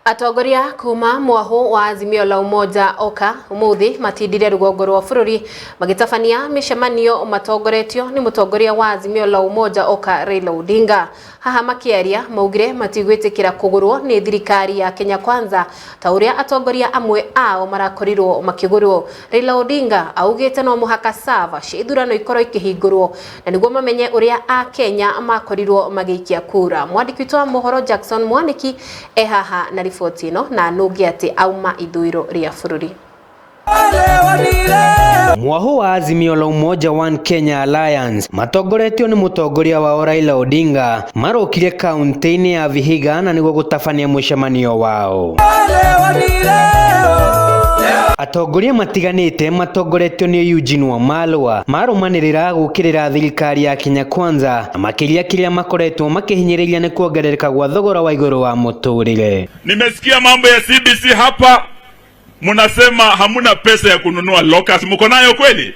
Atongoria kuma mwahu wa Azimio la Umoja OKA umuthi matindire rugongo rwa bururi magitabania micemanio matongoretio ni mutongoria wa Azimio la Umoja OKA Raila Odinga. Haha makiaria maugire matigwitikira kugurwo ni thirikari ya Kenya Kwanza ta uria atongoria amwe ao marakorirwo makigurwo. Raila Odinga augite no muhaka server cia ithurano ikorwo ikihingurwo na niguo mamenye uria a Kenya makorirwo magiikia kura. Mwandiki witũ wa mohoro Jackson Mwaniki e haha na riboti ĩno na nũngĩ atĩ auma ithũĩro rĩa bũrũri. Mwahu wa Azimio la Umoja One Kenya Alliance matongoretio nĩ mũtongoria wao Raila Odinga marũkire kaunti-inĩ ya Vihiga na nĩguo gũtabania mũcemanio wao. Atongoria matiganĩte matongoretio nĩ Eugene Wamalwa marũmanĩrĩra gũkĩrĩra thirikari ya Kenya Kwanza na makĩria kĩrĩa makoretwo makĩhinyĩrĩria nĩ kuongerereka gwa thogora wa igũrũ wa mũtũrĩre. Nimesikia mambo ya CBC hapa, mnasema hamuna pesa ya kununua lockers. Mko nayo kweli?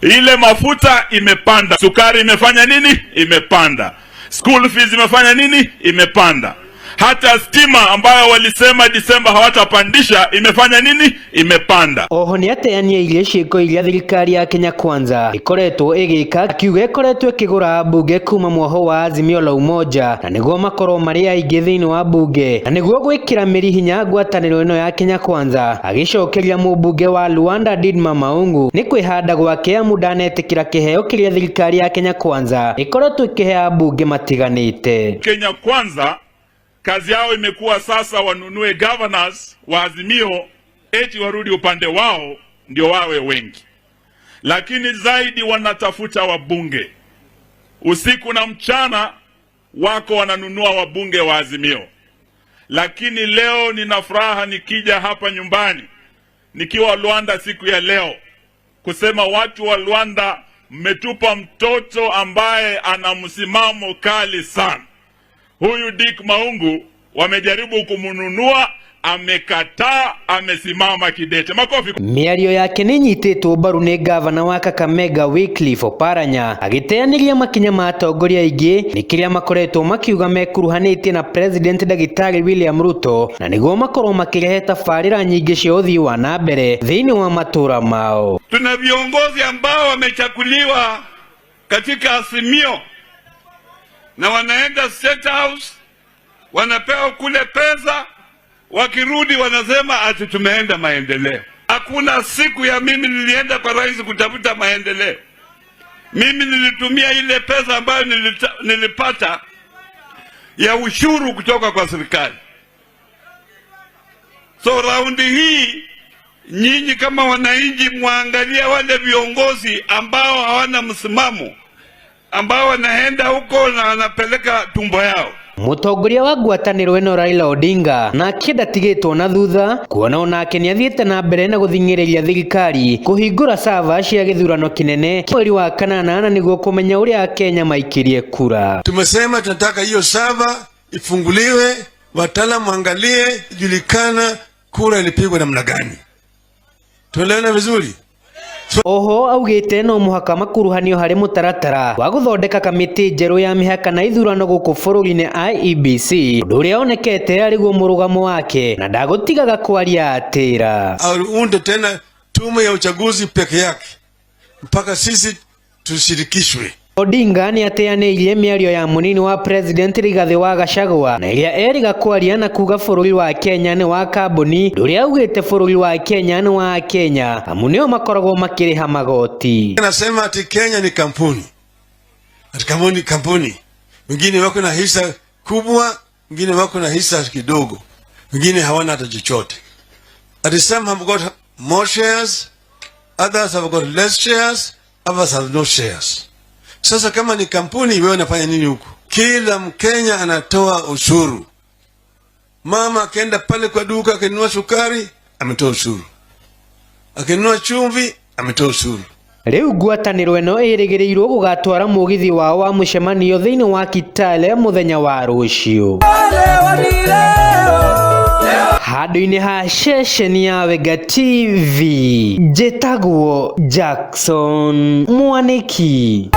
Ile mafuta imepanda, sukari imefanya nini? Imepanda. School fees imefanya nini? Imepanda. Hata stima ambayo walisema Disemba hawatapandisha imefanya nini? Imepanda. Oho nĩ ateanĩirie ciĩko iria thirikari ya Kenya Kwanza ĩkoretwo ĩgĩka, akiuga ĩkoretwo ĩkĩgũra ambunge kuma mwaho wa Azimio la Umoja na nĩguo makorwo marĩ aingĩ thĩinĩ wa bunge na nĩguo gwĩkĩra mĩri hinya ngwatanĩro ĩno ya Kenya Kwanza. Agĩcokeria mũmbunge wa Luanda Didma Maungu nĩ kwĩhanda gwake amu ndanetĩkĩra kĩheo kĩrĩa thirikari ya Kenya Kwanza ĩkoretwo ĩkĩhe ambunge matiganĩte. Kenya Kwanza kazi yao imekuwa sasa wanunue governors wa Azimio eti warudi upande wao ndio wawe wengi, lakini zaidi wanatafuta wabunge usiku na mchana, wako wananunua wabunge wa Azimio. Lakini leo nina furaha nikija hapa nyumbani nikiwa Luanda siku ya leo kusema watu wa Luanda, mmetupa mtoto ambaye ana msimamo kali sana. Huyu Dick Maungu wamejaribu kumnunua, amekataa, amesimama kidete. Makofi. Mĩario yake nĩ ĩnyitĩtwo mbaru nĩ ngavana wa Kakamega Wycliffe Oparanya agĩteanĩria makinya ma atongoria aingĩ nĩ kĩrĩa makoretwo makiuga mekuruhanĩtie na President Ndagĩtarĩ William Ruto na nĩguo makorwo makĩrehe tabarĩra nyingĩ cia ũthii wa na mbere thĩinĩ wa matũra mao. Tuna viongozi ambao wamechaguliwa katika Azimio na wanaenda State House, wanapewa kule pesa, wakirudi wanasema ati tumeenda maendeleo. Hakuna siku ya mimi nilienda kwa rais kutafuta maendeleo. Mimi nilitumia ile pesa ambayo nilipata ya ushuru kutoka kwa serikali. So raundi hii nyinyi kama wananchi mwangalia wale viongozi ambao hawana msimamo, ambao wanaenda huko na wanapeleka tumbo yao. Mũtongoria wa ngwatanĩro ĩno Raila Odinga nake ndatigĩtwo na thutha kuona onake nĩathiĩte na mbere na gũthing'ĩrĩria thirikari kũhingũra server cia gĩthurano kĩnene mweri wa kanana na nĩguo kũmenya ũrĩa Akenya maikirie kura. Tumesema tunataka hiyo server ifunguliwe, wataalamu waangalie, ijulikana kura ilipigwa namna gani. Tuelewana vizuri? Oho augĩte no mũhaka makuruhanio harĩ mũtaratara wa gũthondeka kamĩtĩ njerũ ya mĩhaka na ithurano gũkũ bũrũri-inĩ IEBC, ũndũ ũrĩa onekete arĩguo mũrũgamo wake na ndagũtigaga kwaria atĩra. Aunde tena tume ya uchaguzi peke yake mpaka sisi tushirikishwe. Odinga nĩ ateanĩirie mĩario ya mũnini wa president Rigathĩ wa Gachagua na ĩrĩa eriga kwaria na kuga bũrũri wa Kenya nĩ wa kambuni, ndũrĩa augĩte bũrũri wa Kenya nĩ wa Akenya amu nĩo makoragwo makĩrĩha magoti. Anasema ati Kenya ni kampuni, ati kampuni, kampuni. Wengine wako na hisa kubwa, wengine wako na hisa kidogo, wengine hawana hata chochote. Ati some have got more shares, others have got less shares, others have no shares. Sasa kama ni kampuni, wewe unafanya nini huku? Kila Mkenya anatoa ushuru. Mama akienda pale kwa duka akinunua sukari ametoa ushuru, akinunua chumvi ametoa ushuru. Rĩu ngwatanĩro ĩno ĩrĩgĩrĩirwo gũgatwara mũgithi wao wa mũcemanio thĩinĩ wa Kitale mũthenya wa rũciũ. Handũ-inĩ ha ceceni ya Wenga TV, njĩtagwo Jackson Mwaniki.